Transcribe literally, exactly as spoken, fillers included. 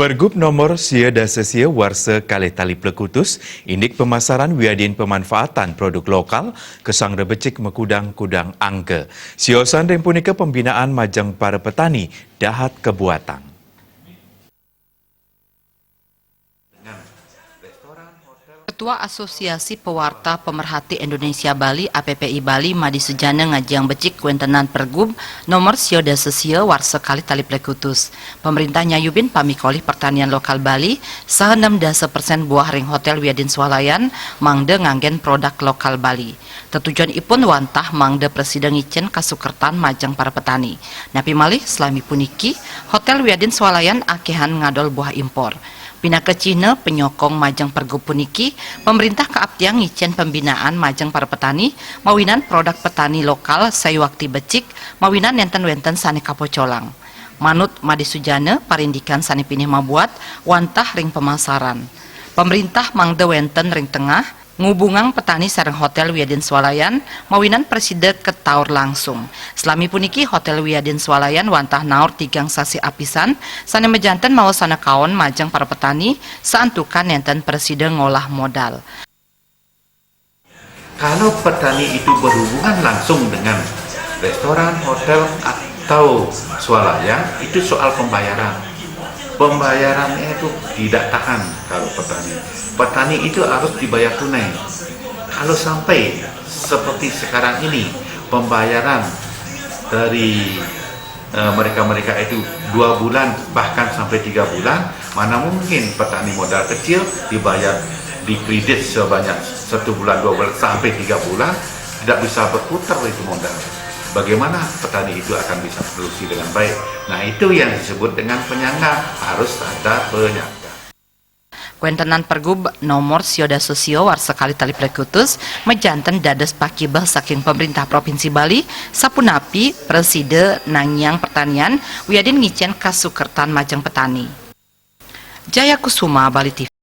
Pergub nomor sia dasa sia warsa kalih tali plekutus, indik pemasaran wiadin pemanfaatan produk lokal, kesang rebecik makudang-kudang angka. Siosan ring punika pembinaan majeng para petani dahat kabuatang. Ketua Asosiasi Pewarta Pemerhati Indonesia Bali, A P P I Bali, Madi Sujana ngajiang becik kawéntenan Pergub nomor sia dasa sia warsa kalih tali plekutus. Pemerintah nyayubin pamikolih pertanian lokal Bali saha nem dasa persen buah ring hotel wiadin swalayan mangda nganggén produk lokal Bali. Tetujon ipun wantah mangda prasida ngicén kasukertan majeng para petani. Napi malih, salami puniki, hotel wiadin swalayan akéhan ngadol buah impor. Pinaka cihna panyokong majeng pergub puniki, pemerintah kaaptiang ngicén pembinaan majeng para petani, mawinan produk petani lokal sayuakti becik, mawinan nénten wénten sané kapocolang. Manut Madi Sujana, parindikan sané pinih mabuat wantah ring pemasaran. Pemerintah mangda wénten ring tengah, ngubungang petani sareng hotel wiadin swalayan, mawinan prasida kataur langsung. Salami puniki, hotel wiadin swalayan wantah naur tigang sasih apisan, sané majanten maosana kaon majeng para petani, santukan nénten prasida ngolah modal. Kalau petani itu berhubungan langsung dengan restoran, hotel, atau swalayan, itu soal pembayaran. Pembayarannya itu tidak tahan kalau petani. Petani itu harus dibayar tunai. Kalau sampai seperti sekarang ini, pembayaran dari eh, mereka-mereka itu dua bulan, bahkan sampai tiga bulan, mana mungkin petani modal kecil dibayar, dikredit sebanyak satu bulan, dua bulan, sampai tiga bulan, tidak bisa berputar itu modal. Bagaimana petani itu akan bisa produksi dengan baik? Nah, itu yang disebut dengan penyangga, harus ada penyangga. Kawéntenan Pergub nomor sia dasa sia warsa kalih tali plekutus majanten dados pakibeh saking Pemerintah Provinsi Bali, sapunapi prasida nangiang pertanian wiadin ngicén kasukertan majeng petani. Jaya Kusuma, Bali T V.